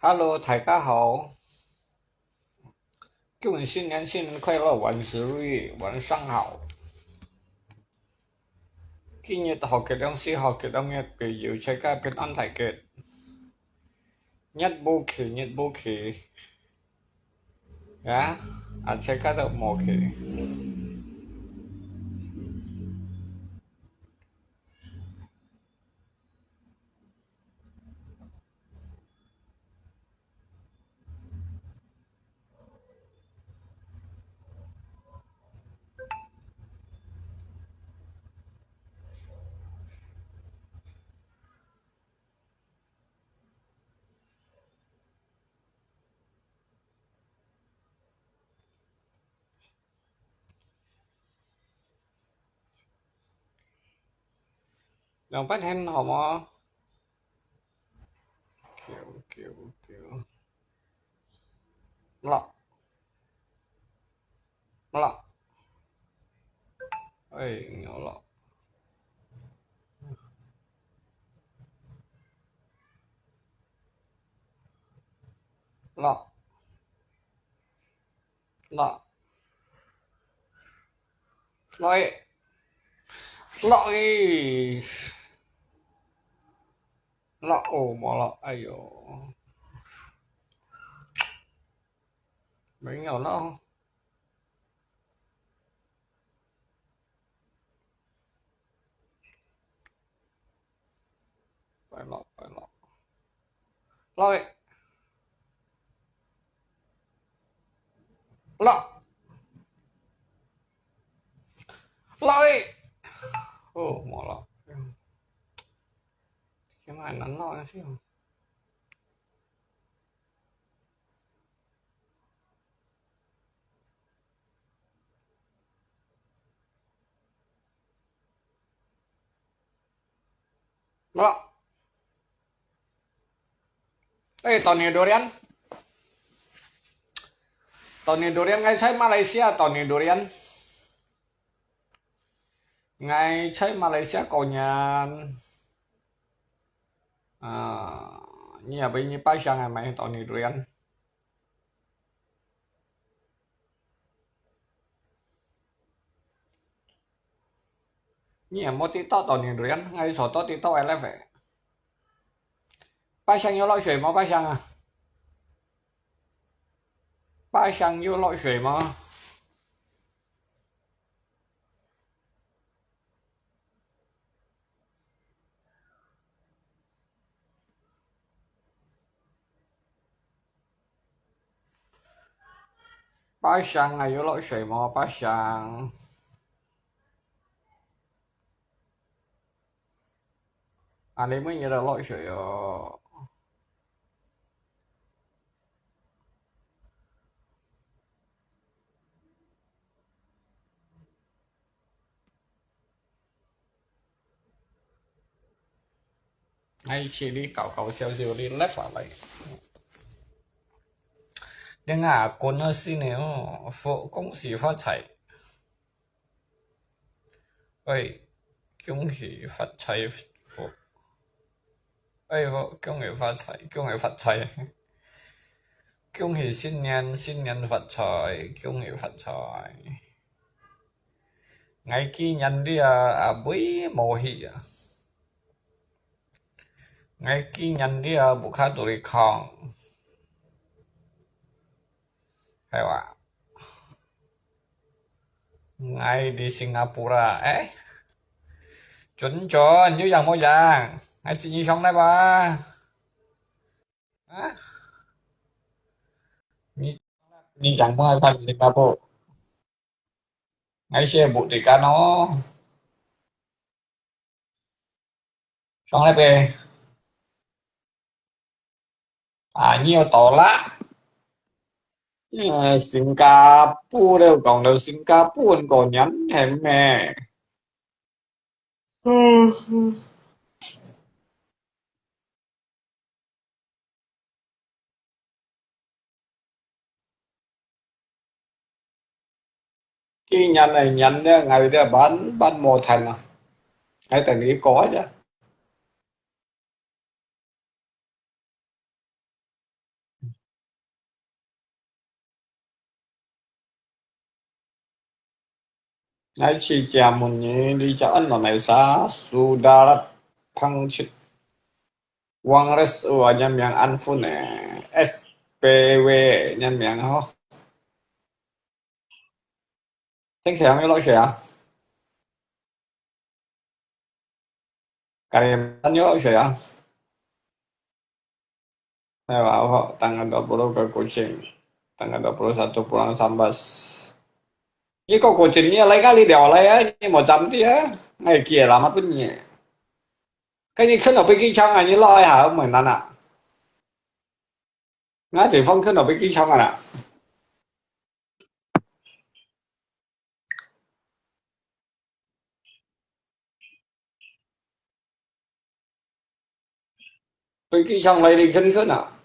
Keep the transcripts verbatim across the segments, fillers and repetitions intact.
Hello，大家好。祝你新年，新年快樂，萬事如意，晚上好。今日好吉，兩時好吉，兩日比有，大家平安大吉。日無去，日無去。啊，啊，大家都無去。 兩百天好無？九九九，落，落，哎，有落，落。 落，落去，落去，落，哦，無落，哎喲，沒有落。 快落，快落。落去。落。落去。哦，無落。今還難落下去哦。 無啦。哎，tahun ni durian。Tahun ni durian，𠊎在馬來西亞，tahun ni durian。 𠊎在馬來西亞過年。啊，你也不，你拜香還買tahun ni durian？你也無TikTok tahun ni durian，𠊎坐到TikTok live。拜香有落水無？拜香啊！拜香有落水無？ 拜香啊，有落水無？拜香。啊，你們有得落水哦。 𠊎去你搞搞笑笑，你live下來。你阿公个新年哦，福，恭喜發財。喂，恭喜發財，福。哎喲，恭喜發財，恭喜發財。恭喜新年，新年發財，恭喜發財。 𠊎今年這啊，啊，尾無去啊。𠊎今年這啊，無較多地空。係哇？𠊎在新加坡啊，誒？準準，有影無影？𠊎接你上來吧。啊？你，你影無？𠊎看新加坡。 𠊎先無地干哦。上來呗。啊，你有到啦？呃，新加坡了，講到新加坡過年係咩？ 今年个年呢，𠊎這半半無談啊，𠊎等你過一下。Ai，自家問你，你隻安到哪儕？Sudah pangcit。Wangres，哦，人名安分呢。S P W，人名吼。Thank you，有落水啊。 Kalimantan有落水啊。係吧？好，tanggal dua puluh ke Kuching，tanggal dua puluh satu pulang Sambas。你个Kuching，你來个你了來啊，你無站地啊，哎，寄啦嘛分你。跟你看到飛機場啊，你落一下，毋難啊。 𠊎地方看到飛機場啊啦。飛機場來得近近啊。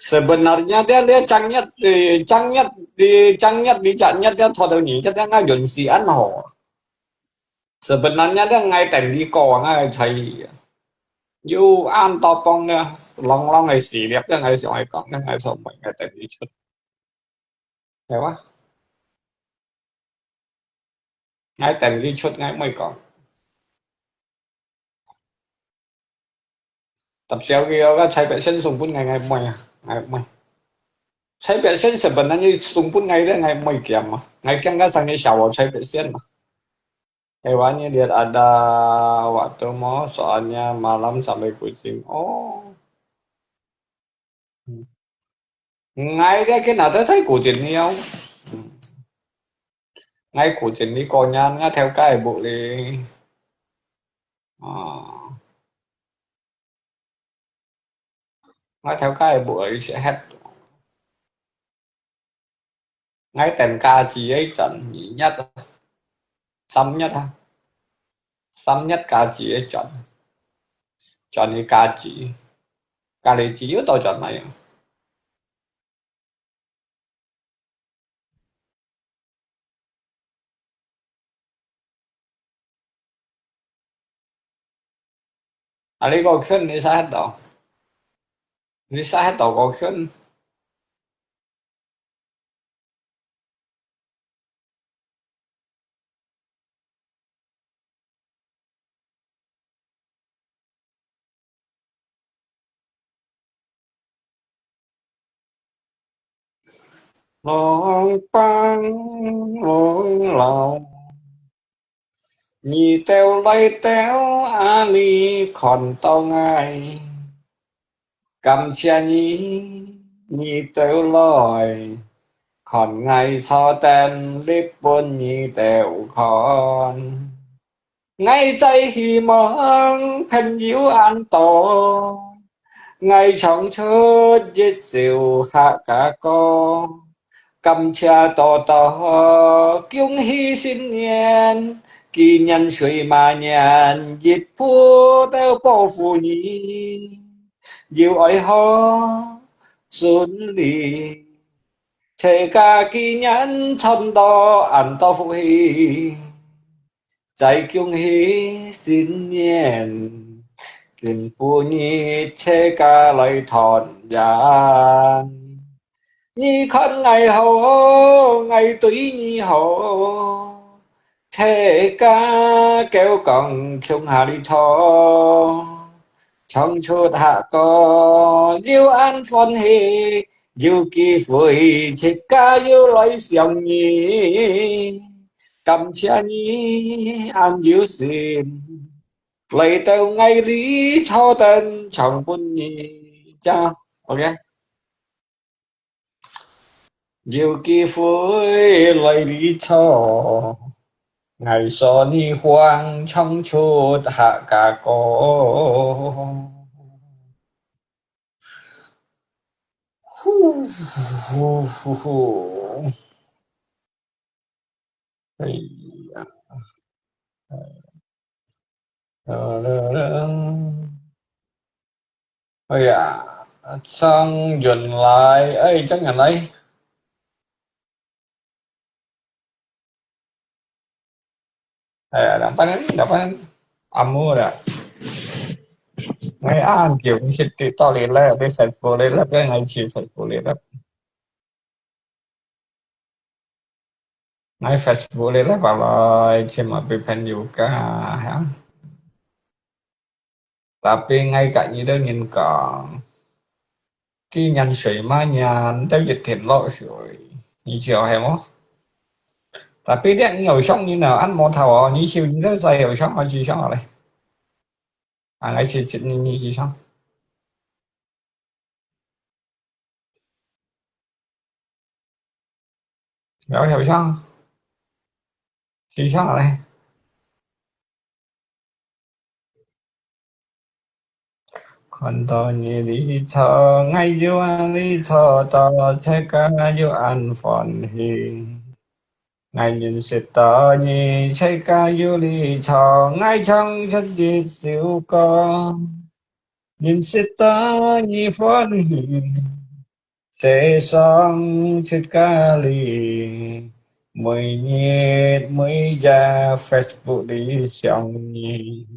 Sebenarnya dia，dia正月，呃，正月，呃，正月，你正月，dia拖到你，dia，dia，𠊎運勢恁好。Sebenarnya dia，𠊎等你過，𠊎个才藝啊。有恁多幫个，朗朗个事業，dia，𠊎想愛講，dia，𠊎想問，𠊎等你出。 係哇？𠊎等佢出，𠊎毋會講。搭少佢，𠊎个財別先送分𠊎，𠊎毋會啊，𠊎毋會。財別先十分，你送分𠊎咧，𠊎毋會減啊。𠊎驚佢生意少，我財別先嘛。Hewan你lihat ada waktu mo, soalnya malam sampai Kuching. Oh. Hmm. 𠊎个今日都在古井了。嗯。𠊎古井裡過年，𠊎頭家个屋裡。哦。𠊎頭家个屋裡食忒。 𠊎等假期个轉，二月啊，三月啊，三月假期个轉，轉去假期，假期有到轉來啊。 啊，你个圈你啥忒到？你啥忒到个圈？ Lông pang lông lòng, 你兜來兜啊，你看到𠊎。感謝你，你兜來，看𠊎坐等，立分你兜看。 𠊎再希望朋友恁多，𠊎唱出一首客家歌。感謝多多，恭喜新年，今年歲馬年，一步都保護你，又愛好順利，自家今年賺到恁多福氣。 再恭喜新年，今晡日自家來團圓。你看𠊎好，𠊎對你好，自家交講共下哩唱，唱出客歌，又恁歡喜，有機會自家又來相遇。 感謝你恁有心，來到𠊎哩坐等唱分你。這樣，OK。有機會來哩坐，𠊎送你歡唱出客家歌。呼呼呼呼。 哎呀，哎呀，張遠來，哎，張遠來。哎呀，兩班人，兩班人。阿姆啦，𠊎恁久毋識到你了，你Facebook裡了，該𠊎去Facebook裡了。𠊎Facebook裡了，把來去嘛被朋友加哈。Tapi𠊎甲你兜人講，今年水嘛年都一定落水，你知道係無？Tapi這有上人啊，恁無頭哦，你笑你都在有上啊，去上啊嘞。啊，𠊎是一年二十上。了，有上，是上啊嘞。看到你哩坐，𠊎又恁哩坐到，自家又恁歡喜。 𠊎認識到你，自家有哩坐，𠊎唱出一首歌。認識到你歡喜，世上自家哩，每日每夜Facebook裡想你。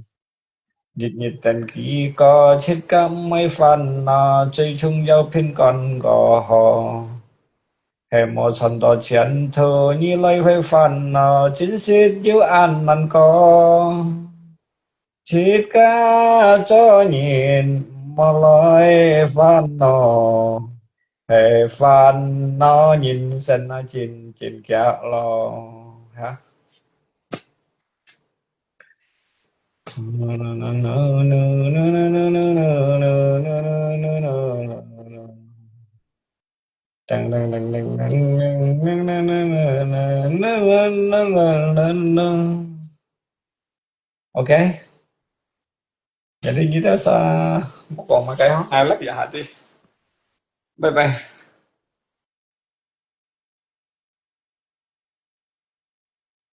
日日等佢過，自家毋會煩惱，最重要平安過好。係無賺到錢，討你來回煩惱，真實又恁難過。自家做人，毋好來煩惱，係煩惱人生啊，真真遽咯，哈。 OK，jadi kita sa, mau kau makai ha? I love you hati. Bye bye.